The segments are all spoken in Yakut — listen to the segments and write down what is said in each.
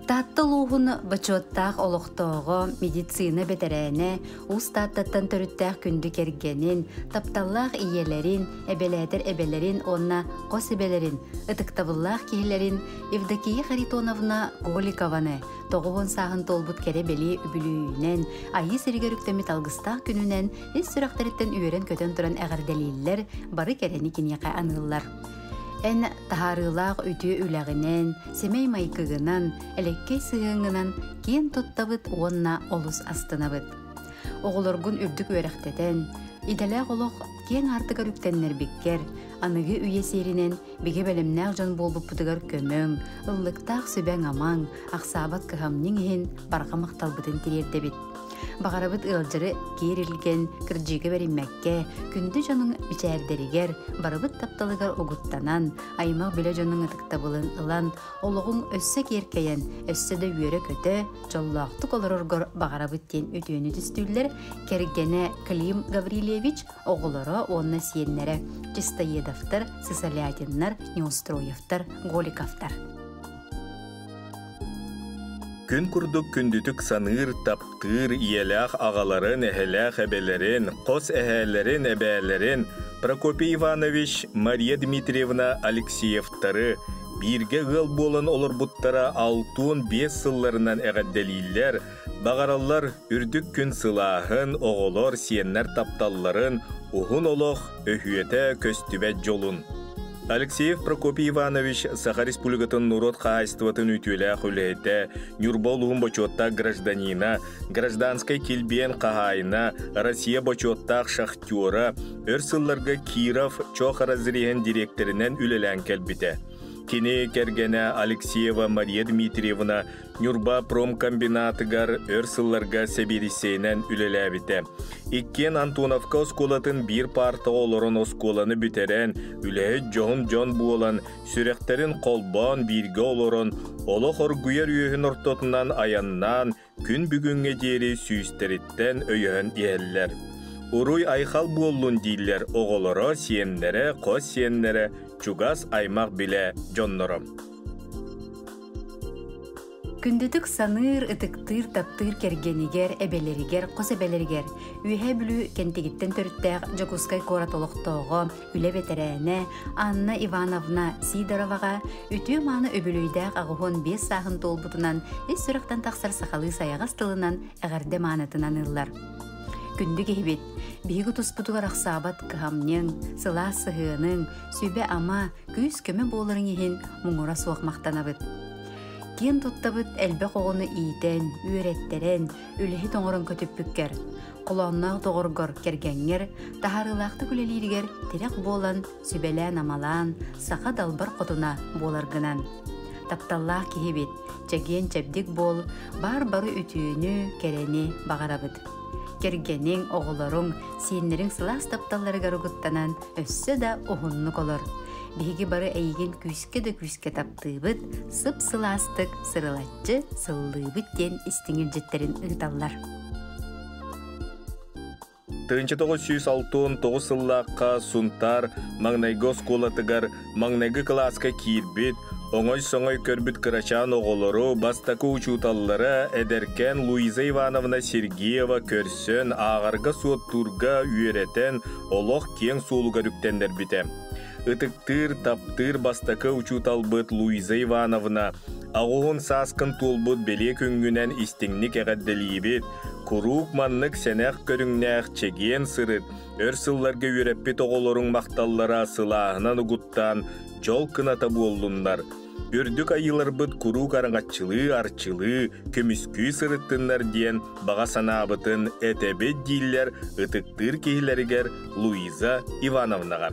Таатта улууһун бочуоттаах олохтооҕо, медицина бэтэрээнэ, Уус Тааттаттан төрүттээх күндү кэргэнин, тапталлаах ийэлэрин, эбэлээтэр эбэлэрин уонна хос эбэлэрин, ытыктабыллаах киһилэрин Евдокия Харитоновна Голикованы 90 сааһын туолбут кэрэ-бэлиэ үбүлүөйүнэн, Айыы сиригэр үктэммит алгыстаах күнүнэн ис сүрэхтэриттэн үөрэн-көтөн туран эҕэрдэлииллэр, бары кэрэни киниэхэ аныыллар. Эн таһаарыылаах үтүө үлэҕинэн, сэмэй майгыгынан, элэккэй сыһыаҥҥынан киэн туттабыт уонна олус астынабыт. Оҕолоргун үрдүк үөрэхтэтэн, идэлээх олох киэҥ аартыгар үктэннэрбиккэр, аныгы үйэ сиэринэн бигэ бэлэмнээх дьон буолбуппутугар көмөҥ, ыллыктаах сүбэҥ-амаҥ, ахсаабат кыһамньыҥ иһин барҕа махталбытын тириэрдэбит. Баҕарабыт ыалдьары киэр илгэн, кырдьыыга бэриммэккэ, күндү дьонуҥ мичээрдэригэр, барыбыт тапталыгар угуттанан, аймах-билэ дьонуҥ ытыктабылын ылан, олоҕуҥ өссө киэркэйэн, өссө да үөрэ-көтө, дьоллоохтук олороргор баҕарабыт диэн үтүөнү түстүүллэр кэргэнэ Клим Гаврильевич, оҕолоро уонна сиэннэрэ Чистоедовтар, Сысолятиннар, Неустроевтар, Голиковтар. Күн курдук күндүтүк саныыр, таптыыр ийэлээх аҕаларын, эһэлээх эбэлэрин, хос эһээлэрин, эбээлэрин Прокопий Иванович, Мария Дмитриевна Алексеевтары бииргэ ыал буолан олорбуттара 65 сылларынан эҕэрдэлииллэр, баҕараллар үрдүк күн сылааһын, оҕолор, сиэннэр тапталларын, уһун олох өһүөтэ көстүбэт дьолун. Алексеев Прокопий Иванович Саха Республикатын норуот хаһаайыстыбатын үтүөлээх үлэһитэ, Ньурба улууһун бочуоттаах гражданина, гражданскай килбиэн хаһаайына, Россия бочуоттаах шахтера, өр сылларга Киров чох разреһын дириэктэринэн үлэлээн кэлбитэ. Кини кэргэнэ Алексеева Мария Дмитриевна Ньурба промкомбинатыгар өр сылларга сэбиэдиссэйинэн үлэлээбитэ. Иккиэн Антоновка оскуолатын биир паартаҕа олорон оскуоланы бүтэрэн, үлэһит дьоһун дьон буолан, сүрэхтэрин холбоон бииргэ олорон, олох оргуйар үөһүн ортотунан айаннаан, күн бүгүҥҥэ диэри сүүстэриттэн өйөһөн иһэллэр. Уруй-айхал буоллун дииллэр оҕолоро, сиэннэрэ, хос сиэннэрэ, чугас аймах-билэ дьонноро. Күндүтүк саныыр, ытыктыыр, таптыыр кэргэнигэр, эбэлэригэр, хос эбэлэригэр Үөһээ Бүлүү Кэнтигиттэн төрүттээх Дьокуускай куорат олохтооҕо, үлэ бэтэрээнэ Анна Ивановна Сидороваҕа үтүө-мааны үбүлүөйдээх 85 сааһын туолбутунан ис сүрэхтэн тахсар сахалыы сайаҕас тылынан эҕэрдэ маанытынан ыллар. Күндү киһибит, биһиги туспутугар ахсаабат кыһамньыҥ, сылаас сыһыаныҥ, сүбэ-ама, күүс-көмө буоларыҥ иһин муҥура суох махтанабыт. Киэн туттабыт элбэх оҕону иитэн, үөрэттэрэн, үлэһит оҥорон көтүппүккэр, холоонноох доҕоргор, кэргэҥҥэр таһаарыылаахтык үлэлииригэр тирэх буолан, сүбэлээн-амалаан, саха далбар хотуна буоларгынан. Тапталлаах киһибит, чэгиэн-чэбдик буол, баар бары үтүөнү, кэрэни баҕарабыт. Кэргэниҥ, оҕолоруҥ, сиэннэриҥ сылаас тапталларыгар угуттанан өссө да уһуннук олор. Биһиги бары эйигин күүскэ да күүскэ таптыыбыт, сып-сылаастык сырылаччы сыллыыбыт диэн истиҥ илдьиттэрин ыыталлар. 1969 сыллаахха Сунтаар маҥнайгы оскуолатыгар маҥнайгы кылааска киирбит, оҥой-соҥой көрбүт кырачаан оҕолору бастакы учууталлара эдэркээн Луиза Ивановна Сергеева көрсөн, ааҕарга-суоттуурга үөрэтэн, олох киэҥ суолугар үктэннэрбитэ. Ытыктыыр, таптыыр бастакы учууталбыт Луиза Ивановна аҕыһын сааскын туолбут бэлиэ күҥҥүнэн истиҥник эҕэрдэлиибит, куруук маннык сэнэх көрүҥнээх чэгиэн сырыт, өр сылларга үөрэппит оҕолоруҥ махталлара сылааһынан угуттаан, дьол кыната буоллуннар. Үрдүк айыыларбыт куруук араҥаччылыы, арчылыы, көмүскүү сырыттыннар диэн баҕа санаабытын этэбит дииллэр ытыктыыр киһилэригэр Луиза Ивановнаҕа.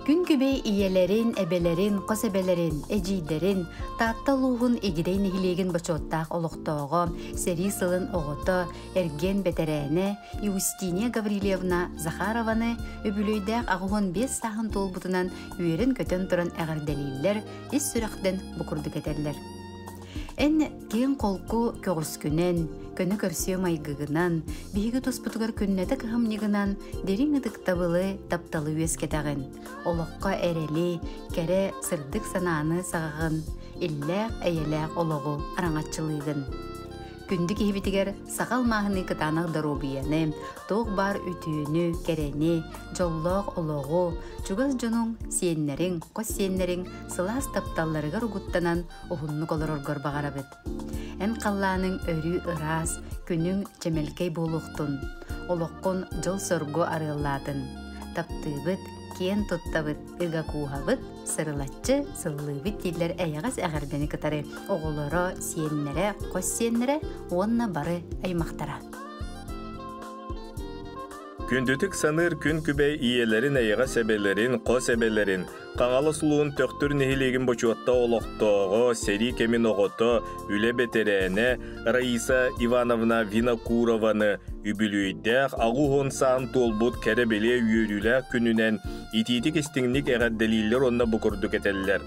Күн күбэй ийэлэрин, эбэлэрин, хос эбэлэрин, эдьиийдэрин, Таатта улууһун Игидэй нэһилиэгин бочуоттаах олохтооҕо, сэрии сылын оҕото, эргиэн бэтэрээнэ Иустиния Гаврильевна Захарованы үбүлүөйдээх 85 сааһын туолбутунан үөрэн-көтөн туран эҕэрдэлииллэр, ис сүрэхтэн бу курдук этэллэр. Эн киэҥ-холку көҕүскүнэн, көнө көрсүө майгыгынан, биһиги туспутугар күннэтэ кыһамньыгынан дириҥ ытыктабылы, тапталы үөскэтэҕин. Олоххо эрэли, кэрэ, сырдык санааны саҕаҕын. иллээх-эйэлээх олоҕу араҥаччылыыгын. Күндү киһибитигэр саха алмааһыныы кытаанах доруобуйаны, туох баар үтүөнү, кэрэни, дьоллоох олоҕу, чугас дьонуҥ, сиэннэриҥ, хос сиэннэриҥ сылаас тапталларыгар угуттанан уһуннук олороргор баҕарабыт. Эн халлааныҥ өрүү ыраас, күнүҥ чэмэлкэй буолуохтун, олоххун дьол-соргу арыаллаатын. Таптыыбыт, киэн туттабыт, ыга кууһабыт, сырылаччы сыллыыбыт дииллэр эйэҕэс эҕэрдэни кытары оҕолоро, сиэннэрэ, хос сиэннэрэ уонна бары аймахтара. Күндүтүк саныыр күн күбэй ийэлэрин эйэҕэс эбэлэрин, хос эбэлэрин, Хаҥалас улууһун Төхтүр нэһилиэгин бочуотта олохтооҕо, сэрии кэмин оҕото, үлэ бэтэрээнэ Раиса Ивановна Винокурованы үбүлүөйдээх аҕыс саан туолбут кэрэ-бэлиэ үөрүүлээх күнүнэн итиитик-истиҥник эҕэрдэлииллэр уонна бу курдук этэллэр.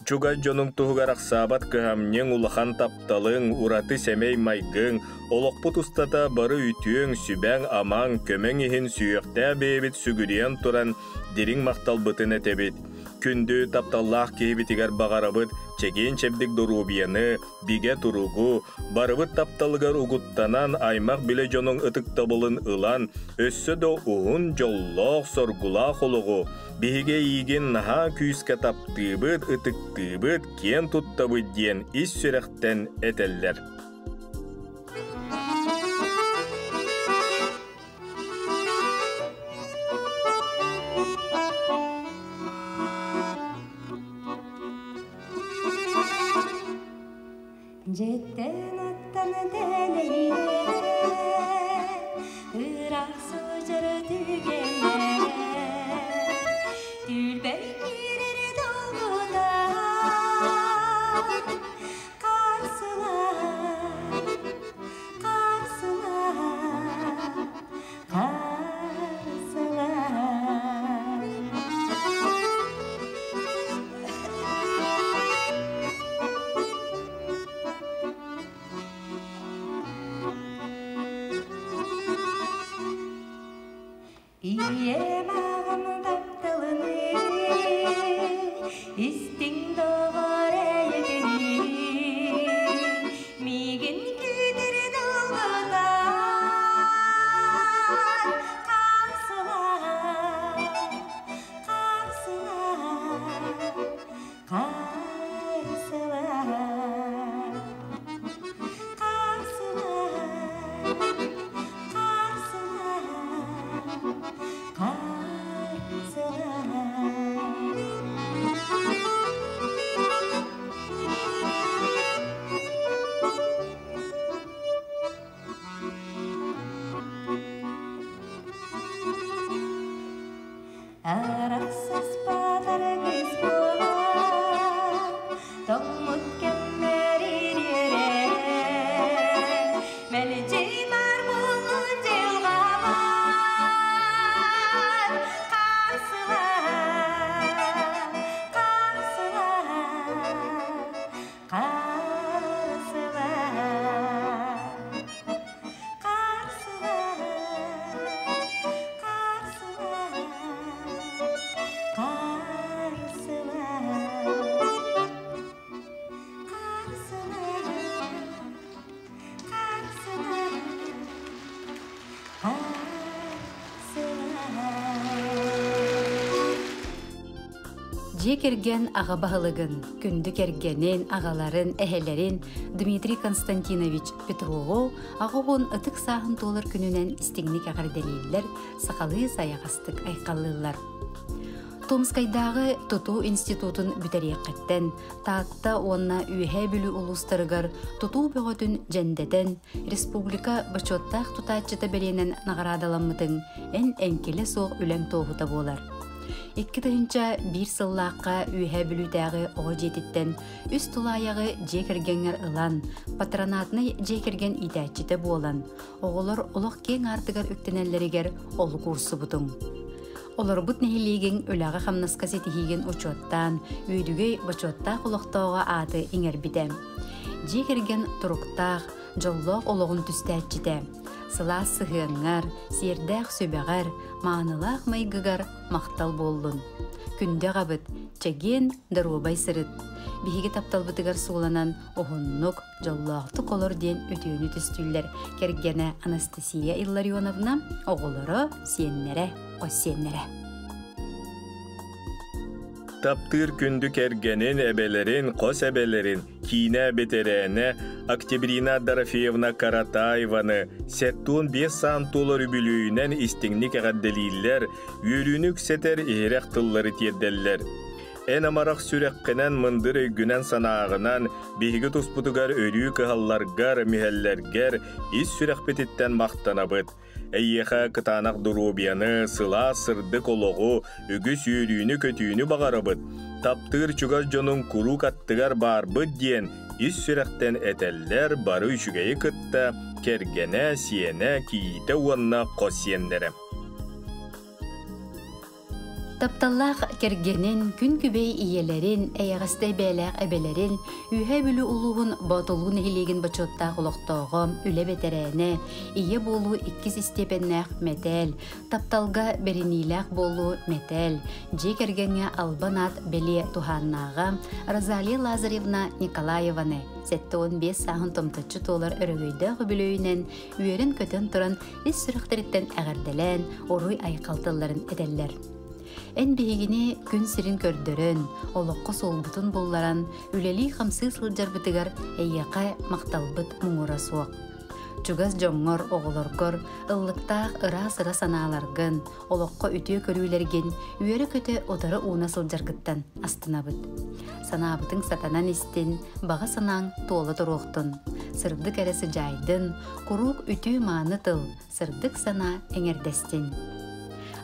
Чугас дьонуҥ туһугар ахсаабат кыһамньыҥ, улахан тапталыҥ, ураты сэмэй майгыҥ, олохпут устата бары үтүөҥ, сүбэҥ-амаҥ, көмөҥ иһин сүһүөхтээх бэйэбит сүгүрүйэн туран дириҥ махталбытын этэбит. Күндү тапталлаах киһибитигэр баҕарабыт чэгиэн-чэбдик доруобуйаны, бигэ туругу, барыбыт тапталыгар угуттанан аймах-билэ дьонуҥ ытыктабылын ылан, өссө да уһун, дьоллоох, соргулаах олоҕу, биһиги эйиигин наһаа күүскэ таптыыбыт, ытыктыыбыт, киэн туттабыт диэн ис сүрэхтэн этэллэр. Дьиэттэн аттан тэлэйэ, ыраах сылдьар түгэнэ, түүлбэр киирэр долгута, харсыла, харсыла, харсыла. Ийэм аҕам тапталыныы истиҥ доҕор эйэтинии миигин күүтэр долгутар харсылаһар харсылаһар харсылаһар харсылаһар харсылаһар харсылаһар Арахсыспатар кыыс буолан, тоҥмут кэмнэр ириэрэн, мэлдьи баар буоллун дьылҕабар, харсылаһан, харсылаһан, харсылаһан. Дьиэ кэргэн аҕа баһылыгын, күндү кэргэнин, аҕаларын, эһэлэрин Дмитрий Константинович Петрову аҕа уон ытык сааһын туолар күнүнэн истиҥник эҕэрдэлииллэр, сахалыы сайаҕастык айхаллыыллар. Томскайдааҕы тутуу институтун бүтэриэххиттэн Таатта уонна Үөһээ Бүлүү улуустарыгар тутуу бөҕөтүн дьэндэтэн, республика бочуоттаах тутааччыта бэлиэнэн наҕараадаламмытыҥ эн эҥкилэ суох үлэҥ туоһута буолар. 2001 сыллаахха Үөһээ Бүлүүтээҕи оҕо дьиэтиттэн үс тулаайаҕы дьиэ кэргэҥҥэр ылан, патронатнай дьиэ кэргэн иитээччитэ буолан, оҕолор олох киэҥ аартыгар үктэнэллэригэр олук уурсубутуҥ. Олорбут нэһилиэгиҥ үлэҕэ-хамнаска ситиһиигин учуоттаан, Үөдүгэй бочуоттаах олохтооҕо ааты иҥэрбитэ. Дьиэ кэргэн туруктаах, дьоллоох олоҕун түстээччитэ. Сылаас сыһыаҥҥар, сиэрдээх сүбэҕэр, маанылаах майгыгар махтал буоллун. Күндү аҕабыт, чэгиэн, доруобай сырыт. Биһиги тапталбытыгар сууланан уһуннук, дьоллоохтук олор диэн үтүөнү түстүүллэр кэргэнэ Анастасия Илларионовна, оҕолоро, сиэннэрэ, хос сиэннэрэ. Таптыыр күндү кэргэнин, эбэлэрин, хос эбэлэрин, киинэ бэтэрээнэ Октябрина Дорофеевна Каратаеваны 75 саан туолар үбүлүөйүнэн истиҥник эҕэрдэлииллэр, үөрүүнү үксэтэр иһирэх тыллары тиэрдэллэр. Эн амарах сүрэххинэн, мындыр өйгүнэн-санааҕынан биһиги туспутугар өрүү кыһалларгар, мүһэллэргэр ис сүрэхпититтэн махтанабыт. Эйиэхэ кытаанах доруобуйаны, сылаас сырдык олоҕу, үгүс үөрүүнү-көтүүнү баҕарабыт. Таптыыр чугас дьонуҥ куруук аттыгар баарбыт диэн ис сүрэхтэн этэллэр бары үчүгэйи кытта кэргэнэ, сиэнэ, кийиитэ уонна хос сиэннэрэ. Тапталлаах кэргэнин, күн күбэй ийэлэрин, эйэҕэстэй бэйэлээх эбэлэрин, Үөһээ Бүлүү улууһун Боотулуу нэһилиэгин бочуоттаах олохтооҕо, үлэ бэтэрээнэ, ийэ буолуу иккис истиэпэннээх мэтээл, тапталга бэриниилээх буолуу мэтээл, дьиэ кэргэҥҥэ албан аат бэлиэ туһааннааҕа Розалия Лазаревна Николаеваны 75 сааһын томточчу туолар өрөгөйдөөх үбүлүөйүнэн үөрэн-көтөн туран ис сүрэхтэриттэн эҕэрдэлээн, уруй-айхал тылларын этэллэр. Эн биһигини күн сирин көрдөрөн, олоххо суолбутун булларан, үлэлии-хамсыы сылдьарбытыгар эйиэхэ махталбыт муҥура суох. Чугас дьоҥҥор, оҕолоргор ыллыктаах ыраас ыра санааларгын, олоххо үтүө көрүүлэргин үөрэ-көтө утары ууна сылдьаргыттан астынабыт. Санаабытыҥ сатанан истин, баҕа санааҥ туола туруохтун. Сырдык эрэ сыдьаайдын, куруук үтүө-мааны тыл, сырдык санаа эҥэрдэстин.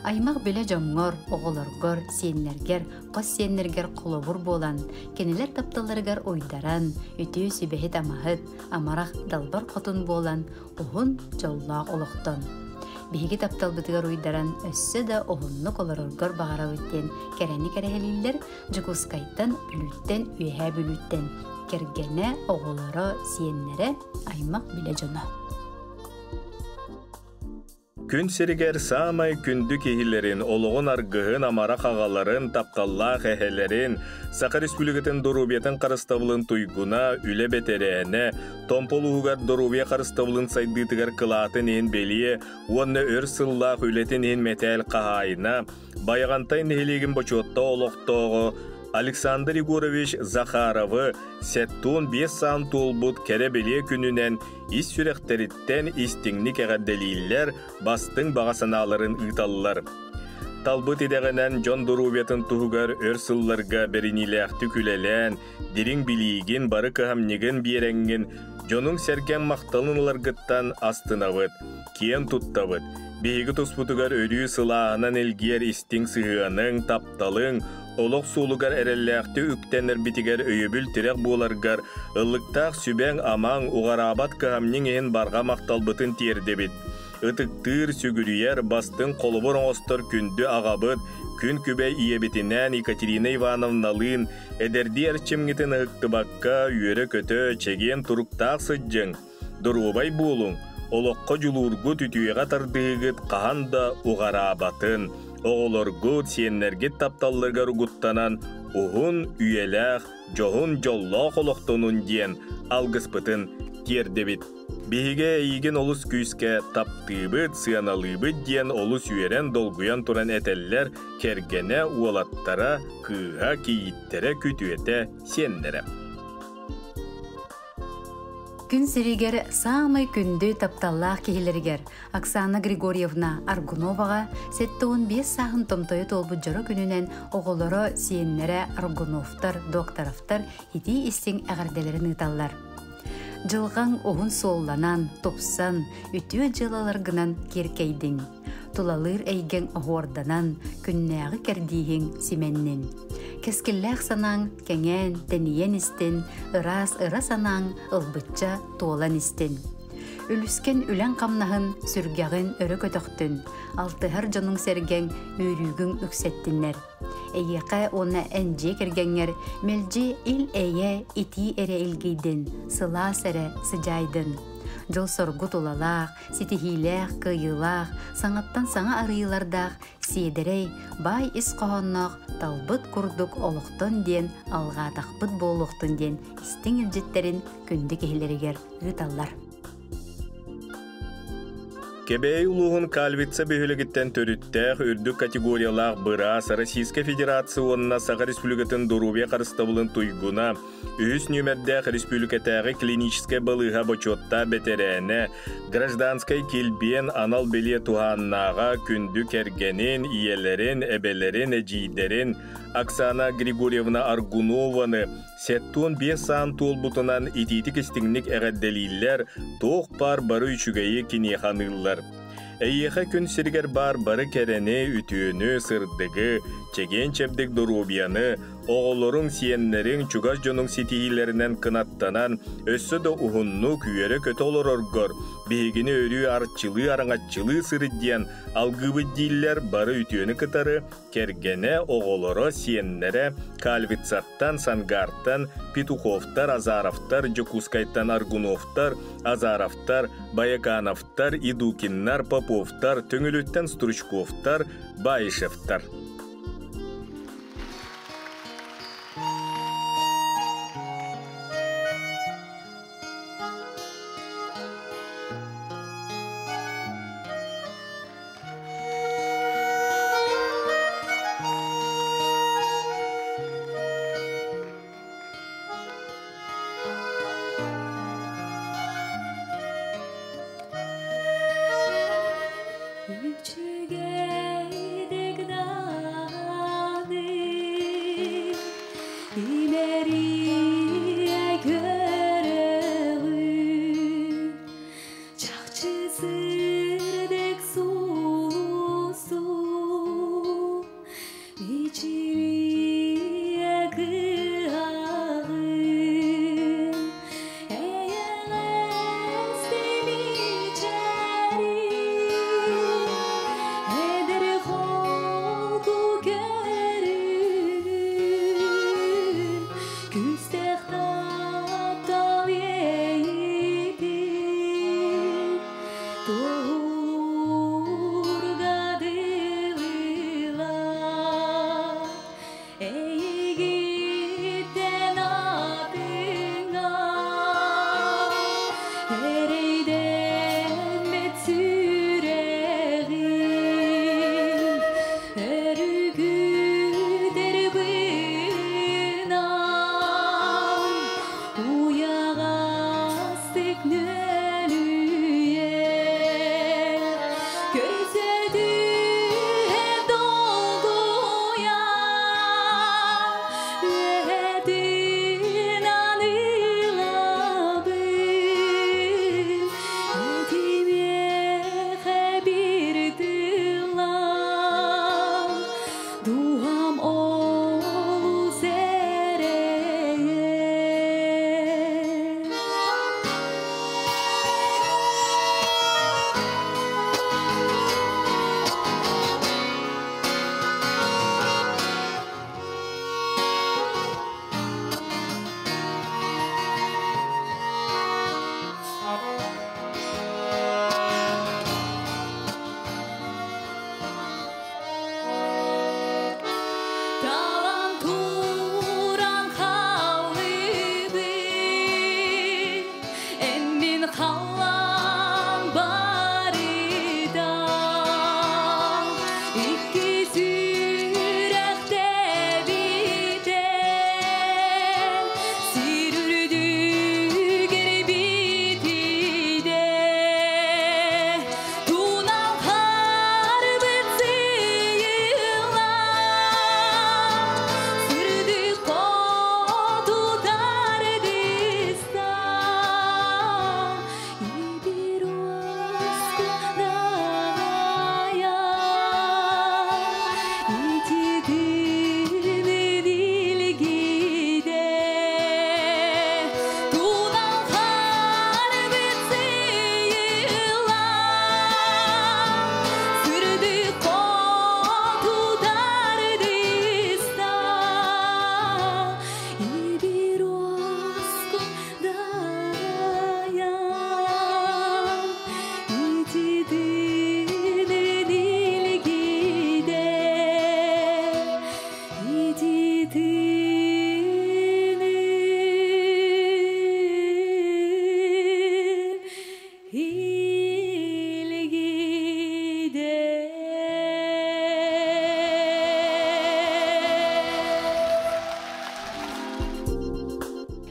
Аймах билэ дьоҥҥор, оҕолоргор, сиэннэргэр, хос сиэннэргэр холобур буолан, кинилэр тапталларыгар уйдаран, үтүө сүбэһит-амаһыт, амарах далбар хотун буолан, уһун, дьоллоох олохтон. Биһиги тапталбытыгар уйдаран өссө да уһуннук олороргор баҕарабыт диэн кэрэни кэрэһэлииллэр Дьокуускайтан, Бүлүүттэн, Үөһээ Бүлүүттэн кэргэнэ, оҕолоро, сиэннэрэ, аймах билэ дьоно. Күн сиригэр саамай күндү киһилэрин, олоҕун аргыһын, амарах аҕаларын, тапталлаах эһэлэрин, Саха Республикатын доруобуйатын харыстабылын туйгуна, үлэ бэтэрээнэ, Томпо улууһугар доруобуйа харыстабылын сайдыытыгар кылаатын иһин бэлиэ уонна өр сыллаах үлэтин иһин мэтээл хаһаайына, Байаҕантай нэһилиэгин бочуоттаах олохтооҕо Александр Егорович Захаровы 75 саан туолбут кэрэ-бэлиэ күнүнэн ис сүрэхтэриттэн истиҥник эҕэрдэлииллэр, бастыҥ баҕа санааларын ыыталлар. Талбыт идэҕинэн дьон доруобуйатын туһугар өр сылларга бэриниилээхтик үлэлээн, дириҥ билиигин, бары кыһамньыгын биэрэҥҥин, дьонуҥ-сэргэҥ махталын ыларгыттан астынабыт, киэн туттабыт. Биһиги туспутугар өрүү сылааһынан илгиэр истиҥ сыһыаныҥ, тапталыҥ, олох суолугар эрэллээхтик үктэнэрбитигэр өйөбүл-тирэх буоларгар ыллыктаах сүбэҥ-амаҥ, уҕараабат кыһамньыҥ иһин барҕа махталбытын тиэрдэбит. Ытыктыыр, сүгүрүйэр, бастыҥ холобур оҥостор күндү аҕабыт, күн күбэй ийэбитинээн Екатерина Ивановналыын эдэрдии эрчимҥитин ыһыктыбакка үөрэ-көтө, чэгиэн туруктаах сылдьыҥ, доруобай буолуҥ, олоххо дьулуургут үтүөҕэ тардыһыыгыт хаһан да уҕараабатын, оҕолоргут, сиэннэргит тапталларыгар угуттанан уһун, үйэлээх, дьоһун, дьоллоох олохтонун диэн алгыспытын тиэрдэбит. Биһиги эйигин олус күүскэ таптыыбыт, сыаналыыбыт диэн олус үөрэн, долгуйан туран этэллэр кэргэнэ, уолаттара, кыыһа, кийииттэрэ, күтүөтэ, сиэннэрэ. Күн сиригэр саамай күндү тапталлаах киһилэригэр Оксана Григорьевна Аргуноваҕа 75 сааһын томтойо туолбут дьоро күнүнэн оҕолоро, сиэннэрэ Аргуновтар, Докторовтар итии-истиҥ эҕэрдэлэрин ыыталлар. Дьылҕаҥ уһун суолланан, тупсан, үтүө дьыалаларгынан киэркэйдиҥ. Тулалыыр эйгэҥ оһуорданан, күннээҕи кэрдииһиҥ симэннин. Кэскиллээх санааҥ кэҥээн, тэнийэн истин, ыраас ыра санааҥ ылбычча туолан истин. Үлүскэн үлэҥ-хамнаһын, сүргэҕин өрө көтөхтүн, алтыһар дьонуҥ-сэргэҥ үөрүүгүҥ үксэттиннэр. Эйиэхэ уонна эн дьиэ кэргэҥҥэр мэлдьи ил-эйэ, итии эрэ илгийдин, сылаас эрэ сыдьаайдын. Дьол-соргу тулалаах, ситиһиилээх, кыайыылаах, саҥаттан саҥа арыйыылардаах, сиэдэрэй, баай ис хоһоонноох талбыт курдук олохтон диэн алҕаатахпыт буолуохтун диэн истиҥ илдьиттэрин күндү киһилэригэр ыыталлар. Кэбээйи улууһун Кальвица бөһүөлэгиттэн төрүттээх үрдүк категориялаах быраас Российскай Федерация уонна Саха Республикатын доруобуйа харыстабылын туйгуна, үһүс нүөмэрдээх республикатааҕы клиническэй балыыһа бочуоттаах бэтэрээнэ, гражданскай килбиэн анал бэлиэ туһааннааҕа күндү кэргэнин, ийэлэрин, эбэлэрин, эдьиийдэрин Оксана Григорьевна Аргунованы 75 саан туолбутунан итиитик-истиҥник эҕэрдэлииллэр, туох баар бары үчүгэйи киниэхэ аныыллар. Эйиэхэ күн сиригэр баар бары кэрэни, үтүөнү, сырдыгы, чэгиэн-чэбдик доруобуйаны, оҕолоруҥ, сиэннэриҥ, чугас дьонуҥ ситиһиилэринэн кынаттанан, өссө да уһуннук үөрэ-көтө олороргор, биһигини өрүү арчылыы-араҥаччылыы сырыт диэн алгыыбыт дииллэр бары үтүөнү кытары кэргэнэ, оҕолоро, сиэннэрэ Кальвицаттан, Сангартан, Петуховтар, Азаровтар, Дьокуускайтан Аргуновтар, Азаровтар, Баякановтар, Идукиннар, Поповтар, Төҥүлүттэн Стручковтар, Баишевтар. Үчүгэйдик даҕаны имэрийэ көрөҕүн Чахчы сырдык сулусу мичилийэ кыһаҕын Эйэҕэс мичээрин эдэр холку көрүҥүн.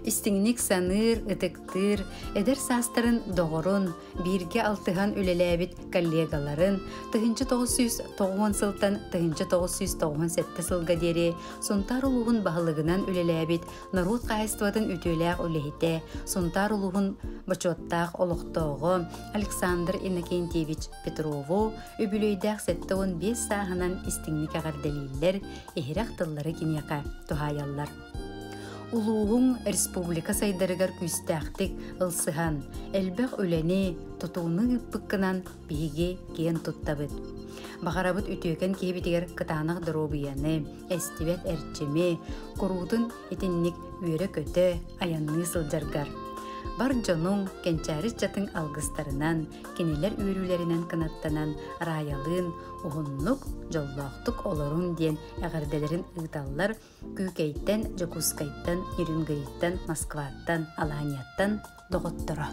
Истиҥник саныыр, ытыктыыр, эдэр саастарын доҕорун, бииргэ алтыһан үлэлээбит коллегаларын 1990 сылтан 1997 сылга диэри Сунтаар улууһун баһылыгынан үлэлээбит норуот хаһаайыстыбатын үтүөлээх үлэһитэ, Сунтаар улууһун бочуоттаах олохтооҕо Александр Иннокентьевич Петрову үбүлүөйдээх 75 сааһынан истиҥник эҕэрдэлииллэр, иһирэх тыллары киниэхэ туһаайаллар. Улууһуҥ республика сайдарыгар күүстээхтик ылсыһан, элбэх үлэни, тутууну ыыппыккынан биһиги киэн туттабыт. Баҕарабыт үтүөкэн киһибитигэр кытаанах доруобуйаны, эстибэт эрчими, куруутун итинник үөрэ-көтө айанныы сылдьаргар. Бар дьонуҥ, кэнчээри ыччатыҥ алгыстарынан, кинилэр үөрүүлэринэн кынаттанан, Раялыын уһуннук, дьоллоохтук олоруҥ диэн эҕэрдэлэрин ыыталлар Күүкэйтэн, Дьокуускайтан, Нерюнгриттан, Москваттан, Аланияттан доҕотторо.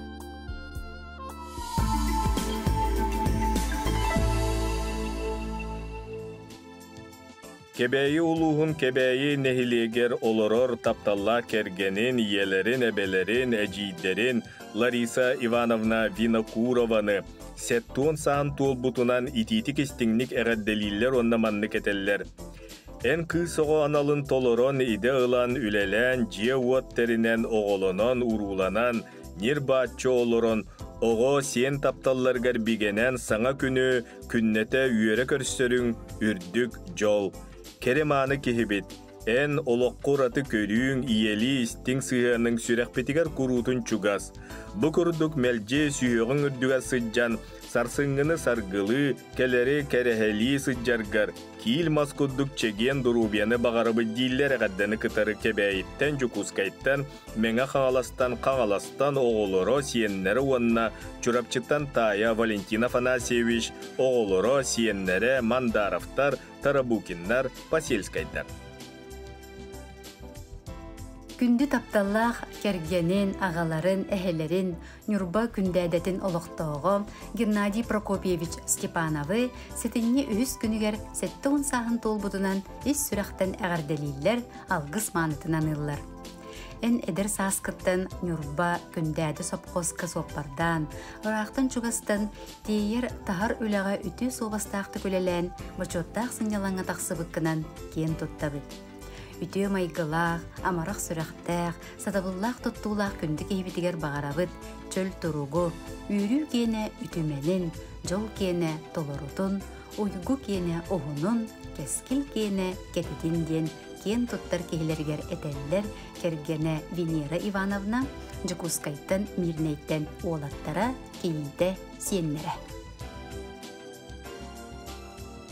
Кэбээйи улууһун Кэбээйи нэһилиэгэр олорор тапталлаах кэргэнин, ийэлэрин, эбэлэрин, эдьиийдэрин Лариса Ивановна Винокурованы сеттуон саан туолбутунан итиитик-истиҥник эҕэрдэлииллэр уонна маннык этэллэр. Эн кыыс оҕо аналын толорон, идэ ылан, үлэлээн, дьиэ-уот тэринэн, оҕолонон, урууланан, ньир-бааччы олорон, оҕо, сиэн тапталларыгар бигэнэн саҥа күнү күннэтэ үөрэ көрсөрүҥ үрдүк дьол. Кэрэ-мааны киһибит, эн олоххо ураты көрүүҥ, ийэлии истиҥ сыһыаныҥ сүрэхпитигэр куруутун чугас. Бу курдук мэлдьи сүһүөҕүҥ үрдүгэр сылдьан, сарсыҥҥыны саргылыы, кэлэри кэрэһэлии сылдьаргар киил мас курдук чэгиэн доруобуйаны баҕарабыт дииллэр эҕэрдэни кытары Кэбээйиттэн, Дьокуускайтан, Мэҥэ Хаҥаластан, Хаҥаластан оҕолоро, сиэннэрэ уонна Чурапчыттан таайа Валентин Афанасьевич оҕолоро, сиэннэрэ Мандаровтар, Тарабукиннар, Посельскайдар. Күндү тапталлаах кэргэнин, аҕаларын, эһэлэрин, Ньурба Күндээдэтин олохтооҕо Геннадий Прокопьевич Степановы сэтинньи үһүс күнүгэр 70 сааһын туолбутунан ис сүрэхтэн эҕэрдэлииллэр, алгыс маанытын аныыллар. Эн эдэр сааскыттан Ньурба Күндээдэ сопхуоска суоппардаан, ыраахтан-чугастан тиэйэр таһар үлэҕэ үтүө суобастаахтык үлэлээн, бочуоттаах сынньалаҥҥа тахсыбыккынан киэн туттабыт. Үтүө майгылаах, амарах сүрэхтээх, сатабыллаах туттуулаах күндү киһибитигэр баҕарабыт чөл туругу, үөрүү киэнэ үтүмэнин, дьол киэнэ толорутун, уйгу киэнэ уһунун, кэскил киэнэ кэтитин диэн киэн туттар киһилэригэр этэллэр кэргэнэ Венера Ивановна, Дьокуускайтан, Мирнэйтэн уолаттара, кийиитэ, сиэннэрэ.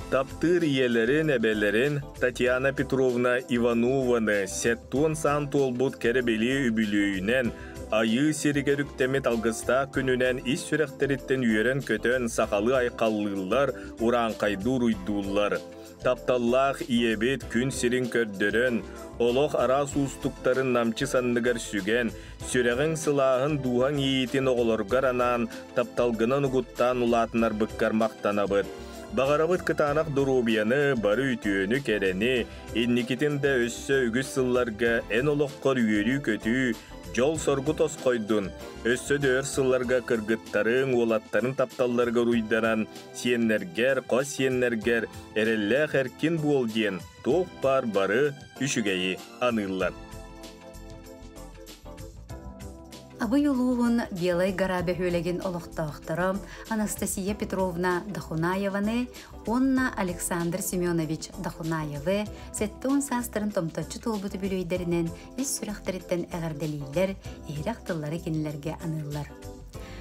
Таптыыр ийэлэрин, эбэлэрин Татьяна Петровна Иванованы сеттуон саан туолбут кэрэ-бэлиэ үбүлүөйүнэн, Айыы сиригэр үктэммит алгыстаах күнүнэн ис сүрэхтэриттэн үөрэн-көтөн сахалыы айхаллыыллар, урааҥхайдыы уруйдууллар. Тапталлаах ийэбит күн сирин көрдөрөн, олох араас уустуктарын намчы санныгар сүгэн, сүрэҕиҥ сылааһын дууһаҥ иэйиитин оҕолоргор анаан, тапталгынан угуттаан улаатынарбыккар махтанабыт. Баҕарабыт кытаанах доруобуйаны, бары үтүөнү, кэрэни, инникитин да өссө үгүс сылларга эн олоххор үөрүү-көтүү, дьол-соргу тосхойдун, өссө да өр сылларга кыргыттарыҥ, уолаттарыҥ тапталларыгар уйдаран, сиэннэргэр, хос сиэннэргэр эрэллээх эркин буол диэн туох баар бары үчүгэйи аныыллар. Абый улууһун Белай гора бөһүөлэгин олохтоохторо Анастасия Петровна Дохунаеваны уонна Александр Семенович Дохунаевы 70 саастарын томточчу туолбут үбүлүөйдэринэн ис сүрэхтэриттэн эҕэрдэлииллэр, иһирэх тыллары кинилэргэ аныыллар.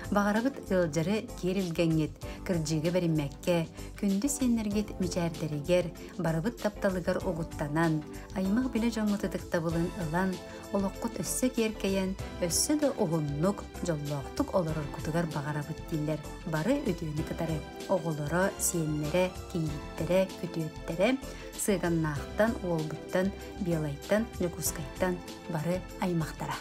Баҕарабыт ыалдьары киэр илгэҥҥит, кырдьыыга бэриммэккэ, күндү сиэннэргит мичээрдэригэр, барыбыт тапталыгар угуттанан, аймах билэ дьоҥҥут ытыктабылын ылан, олоххут өссө киэркэйэн, өссө да уһуннук, дьоллоохтук олороргутугар баҕарабыт дииллэр бары үтүөнү кытары оҕолоро, сиэннэрэ, кийииттэрэ, күтүөттэрэ, Сыаганнаахтан, Уолбуттан, Белайтан, Дьокуускайтан бары аймахтара.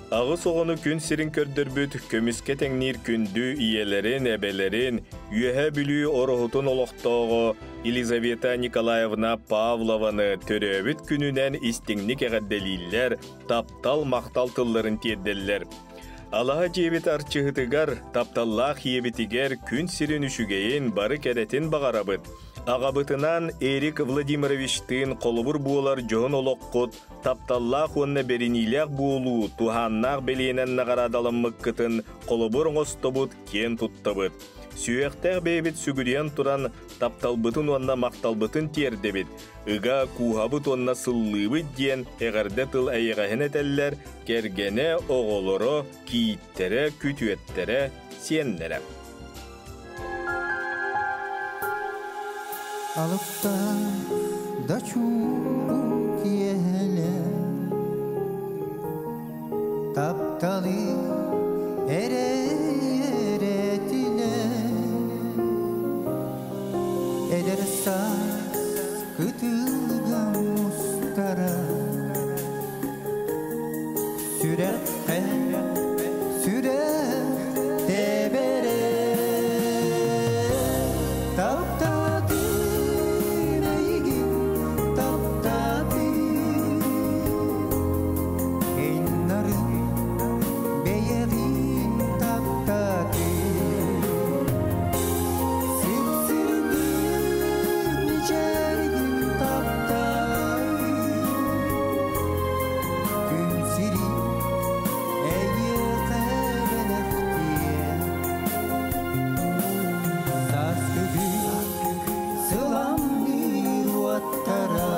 Аҕыс оҕону күн сирин көрдөрбүт, көмүскэ тэҥниир күндү ийэлэрин, эбэлэрин, Үөһээ Бүлүү Ороһутун олохтооҕо Елизавета Николаевна Павлованы төрөөбүт күнүнэн истиҥник эҕэрдэлииллэр, таптал, махтал тылларын тиэрдэллэр. Алаһа дьиэбит арчыһытыгар, тапталлаах ийэбитигэр күн сирин үчүгэйин, бары кэрэтин баҕарабыт. Аҕабытынан Эрик Владимировичтыын холобур буолар дьоһун олоххут, тапталлаах уонна бэриниилээх буолуу туһааннаах бэлиэнэн наҕараадаламмыккытын холобур оҥостобут, киэн туттабыт. Сүһүөхтээх бэйэбит сүгүрүйэн туран тапталбытын уонна махталбытын тиэрдэбит, ыга кууһабыт уонна сыллыыбыт диэн эҕэрдэ тыл эйэҕэһин этэллэр кэргэнэ, оҕолоро, кийииттэрэ, күтүөттэрэ, сиэннэрэ. Алыптаах да чуумпу киэһэлэ тапталы эрэ эрэтинэ эдэр саас кытылга мустара сүрэххэ сүрэх тэбэрэ таптаатын эйигин таптаатын Эн бэйэҕин таптаатын Сипсирдик мичээргин таптаатын Күн сирин эйиэхэ бэлэхтиэ Сааскы күн сыламныыр уоттара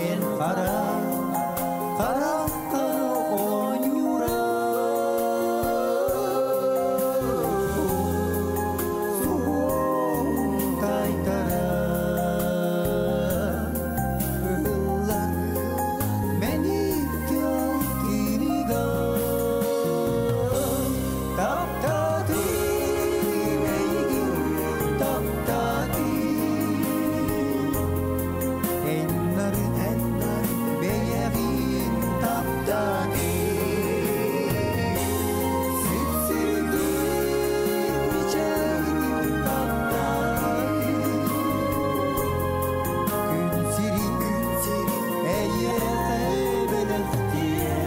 Эн хара харахха оонньуура Суһуоҥ тайтара Ыһыллар мэник тыал Таптаатым эйигин таптаатым Эн нарын бэйэҕин таптаатым Сипсирдик мичээргин таптаатым Күн сирин эйиэхэ бэлэхтиэ.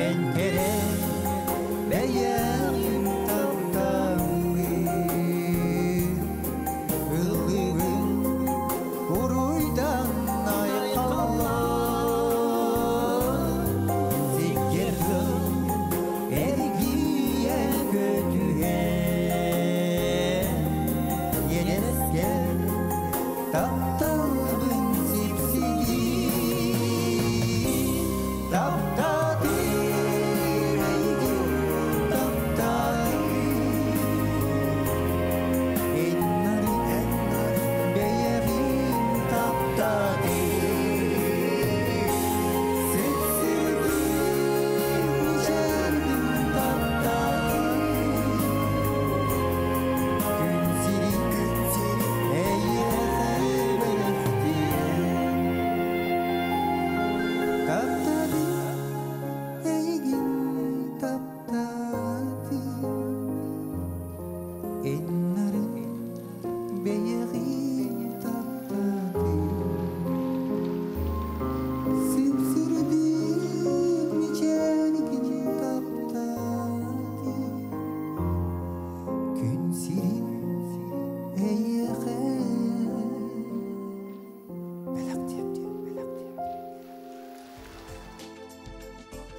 Эн кэрэ бэйэҕин таптаҥҥын Ыллыыбын уруйдан айхаллаан Сиккиэр эргийэ көтүһэн Иэнэскэр тапталбын сипсигин Таптаатым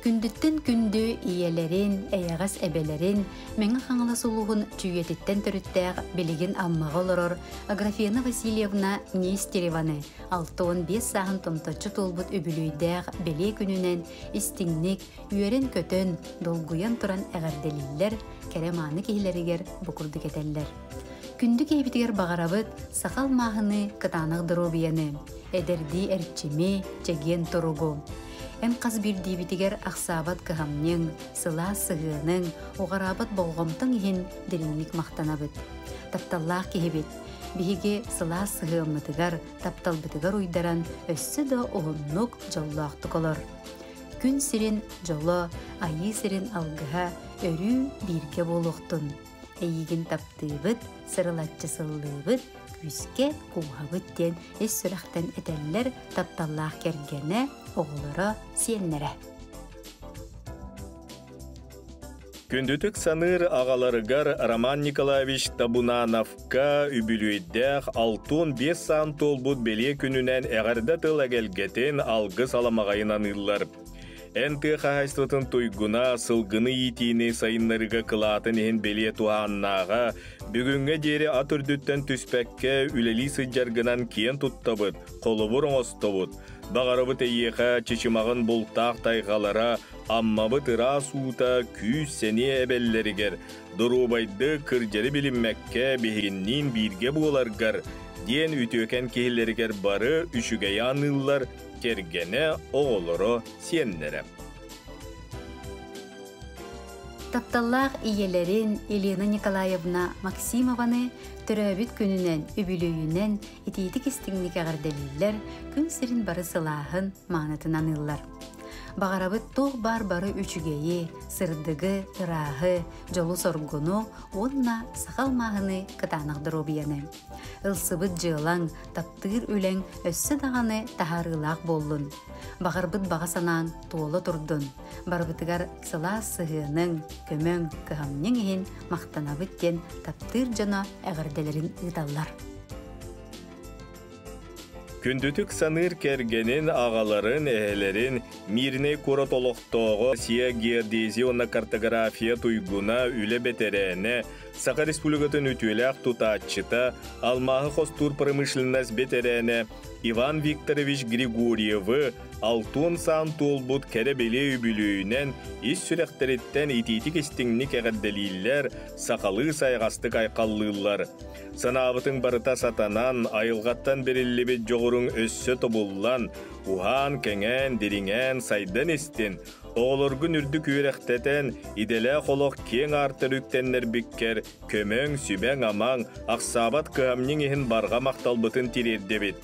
Күндүттэн күндү ийэлэрин, эйэҕэс эбэлэрин, Мэҥэ Хаҥалас улууһун Чүүйэтиттэн төрүттээх билигин Аммаҕа олорор Аграфена Васильевна Нестереваны 65 сааһын томточчу туолбут үбүлүөйдээх бэлиэ күнүнэн истиҥник, үөрэн-көтөн, долгуйан туран эҕэрдэлииллэр, кэрэ-мааны киһилэригэр бу курдук этэллэр. Күндү киһибитигэр баҕарабыт саха алмааһыныы кытаанах доруобуйаны, эдэрдии эрчими, чэгиэн туругу. Эн хас биирдиибитигэр ахсаабат кыһамньыҥ, сылаас сыһыаныҥ, уҕараабат болҕомтоҥ иһин дириҥник махтанабыт. Тапталлаах киһибит, биһиги сылаас сыһыаммытыгар, тапталбытыгар уйдаран өссө да уһуннук, дьоллоохтук олор. Күн сирин дьоло, айыы сирин алгыһа өрүү бииргэ буолуохтун. Эйигин таптыыбыт, сырылаччы сыллыыбыт, күүскэ кууһабыт диэн ис сүрэхтэн этэллэр тапталлаах кэргэнэ, оҕолоро, сиэннэрэ. Күндүтүк саныыр аҕаларыгар Роман Николаевич Табунановка үбүлүөйдээх 65 саан туолбут бэлиэ күнүнэн эҕэрдэ тыл эгэлгэтин алгыс аламаҕайын аныыллар. Эн тыа хаһаайыстыбатын туйгуна сылгыны иитиини сайыннарыыга кылаатын иһин бэлиэ туһааннааҕа, бүгүҥҥэ диэри ат үрдүттэн түспэккэ үлэлии сылдьаргынан киэн туттабыт, холобур оҥостобут. Баҕарабыт эйиэхэ чычымаҕын бултаах тайҕалара, Аммабыт ыраас уута күүс-сэниэ эбэллэригэр, доруобайдык, кырдьары билиммэккэ биһигинниин бииргэ буоларгар, диэн үтүөкэн киһилэригэр бары үчүгэйи аныыллар, кэргэнэ, оҕолоро, сиэннэрэ. Тапталлаах ийэлэрин Елена Николаевна Максимованы төрөөбүт күнүнэн, үбүлүөйүнэн итиитик истиҥник эҕэрдэлииллэр, күн сирин бары сылааһын, маанытын аныыллар. Баҕарабыт туох баар бары үчүгэйи, сырдыгы, ырааһы, дьолу-соргуну уонна саха алмааһыны кытаанах доруобуйаны. Ылсыбыт дьыалаҥ, таптыыр үлэҥ өссө даҕаны таһаарыылаах буоллун. Баҕарбыт баҕа санааҥ туола турдун. Барыбытыгар сылаас сыһыаныҥ, көмөҥ, кыһамньыҥ иһин махтанабыт диэн таптыыр дьоно эҕэрдэлэрин ыыталлар. Күндүтүк саныыр кэргэнин, аҕаларын, эһэлэрин, Мирнэй куорат олохтооҕо Сия геодезия уонна картография туйгуна, үлэ бэтэрээнэ, Саха Республикатын үтүөлээх тутааччыта, алмааһы хостуур промышленность бэтэрээнэ Иван Викторович Григорьевы алтуон саан туолбут кэрэ-бэлиэ үбүлүөйүнэн ис сүрэхтэриттэн итиитик-истиҥник эҕэрдэлииллэр, сахалыы сайаҕастык айхаллыыллар. Санаабытыҥ барыта сатанан, айылҕаттан бэриллибит дьоҕуруҥ өссө тобуллан, уһаан-кэҥээн, дириҥээн, сайдан истин, Оҕолоргун үрдүк үөрэхтэтэн, идэлээх олох киэҥ аартар үктэннэрбиккэр көмөҥ, сүбэҥ-амаҥ, ахсаабат кыһамньыҥ иһин барҕа махталбытын тириэрдэбит.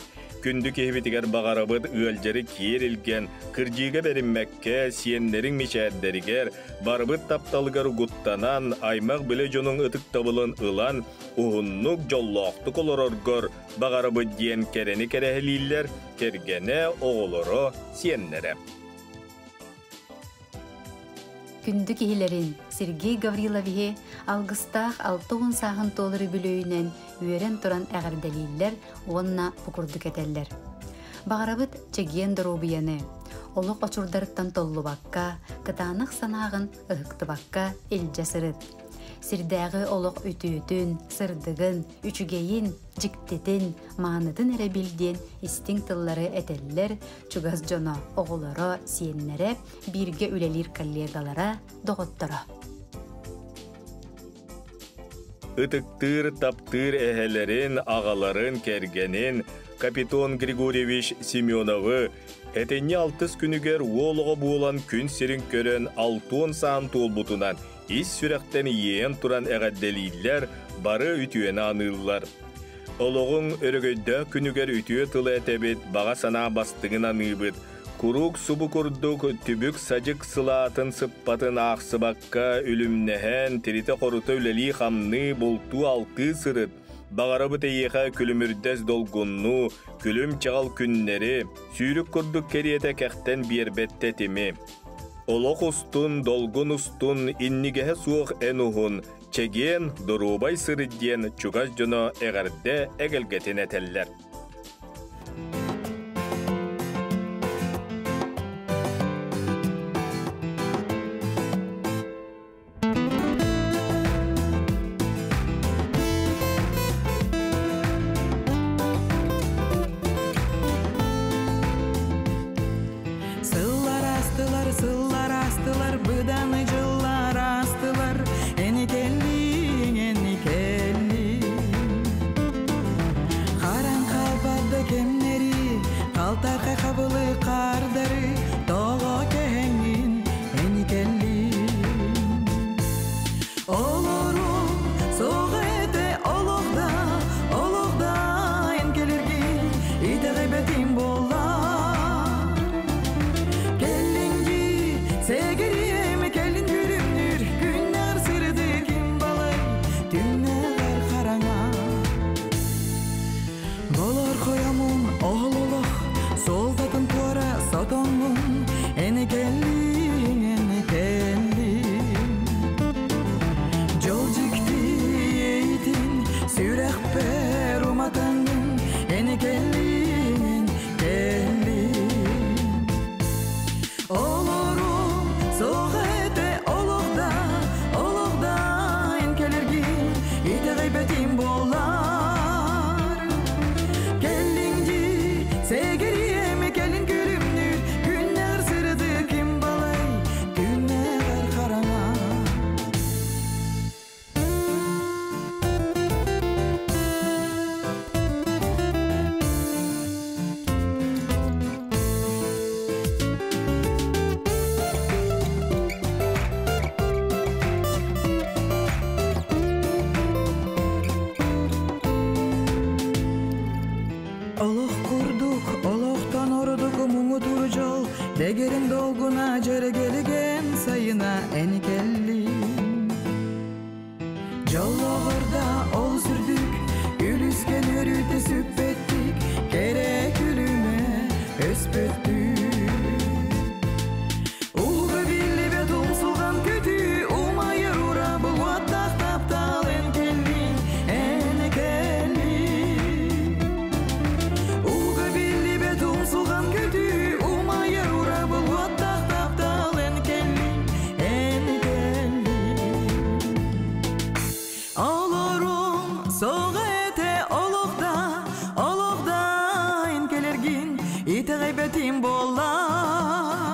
Күндү киһибитигэр баҕарабыт ыалдьары киэр илгэн, кырдьыыга бэриммэккэ, сиэннэриҥ мичээрдэригэр, барыбыт тапталыгар угуттанан, аймах-билэ дьонуҥ ытыктабылын ылан, уһуннук, дьоллоохтук олороргор баҕарабыт диэн кэрэни кэрэһилииллэр кэргэнэ, оҕолоро, сиэннэрэ. Күндү киһилэрин Сергей Гавриловиһы алгыстаах 60 сааһын туолар үбүлүөйүнэн үөрэн туран эҕэрдэлииллэр уонна бу курдук этэллэр. Баҕарабыт чэгиэн доруобуйаны, олох очурдарыттан толлубакка, кытаанах санааҕын ыһыктыбакка илдьэ сырыт. Сирдээҕи олох үтүөтүн, сырдыгын, үчүгэйин, дьиктитин, маанытын эрэ бил диэн истиҥ тыллары этэллэр чугас дьоно, оҕолоро, сиэннэрэ, бииргэ үлэлиир коллегалара, доҕотторо. Ытыктыыр, таптыыр эһэлэрин, аҕаларын, кэргэнин Капитон Григорьевич Семеновы этинньи алтыс күнүгэр уол оҕо буолан күн сирин көрөн алтуон саан туолбутунан ис сүрэхтэн иэйэн туран эҕэрдэлииллэр, бары үтүөнү аныыллар. Олоҕуҥ өрөгөйдөөх күнүгэр үтүө тылы этэбит, баҕа санаа бастыҥын аныыбыт. Куруук субу курдук түбүк-садьык сылаатын сыппатын аахсыбакка үлүмнэһэн, тиритэ-хорута үлэлии-хамныы, бултуу-алтыы сырыт. Баҕарабыт эйиэхэ күлүмүрдэс долгуннуу, күлүм-чаҕыл күннэри, сүүрүк курдук кэриэтэ кэхтэн биэрбэт тэтими. Олох устун, долгун устун, иннигэһэ суох эн уһун, Чэгиэн, доруобай сырыт диэн чугас дьоно эҕэрдэ эгэлгэтин этэллэр. Халтархай хабылы хардары тоҕо кэһэҥҥин эн кэллиҥ. Олорум суох этэ олох да, олох да эн кэлэргин итэҕэйбэтим буоллар. Кэллиҥ дии, сэгириэм кэлин күлүмнүүр күннэр сырдык ким балай түннэҕэр хараҥа. Болор хойомун оһол олох суолтатын туора сотоҥҥун эн кэллиҥ, эн кэллиҥ. Дьол дьикти иэйиитин сүрэхпэр уматаҥҥын эн кэллиҥ, эн кэллиҥ. Олорум суох этэ олох да, олох да эн кэлэргин итэҕэйбэтим буоллар. Кэллиҥ дии, сэгириэм кэлин күлүмнүүр күннэр сырдык ким балай түннэҕэр хараҥа. Олох курдук, олохтон ордук муҥутуур дьол, дэгэрин долгуна дьэргэлиген сайына эн кэллиҥ. Дьоллоҕорда ол сүрдүк, үлүскэн өрүтэ сүппэттик, кэрэ күлүмэ өспөттүк. Ууга биллибэт умсулҕан көтүү, умайар ура булуоттаах таптал эн кэллиҥ, эн кэллиҥ. Ууга биллибэт умсулҕан көтүү, умайар ура булуоттаах таптал эн кэллиҥ, эн кэллиҥ. Олорум суох этэ олох да, олох да эн кэлэргин итэҕэйбэтим буоллар.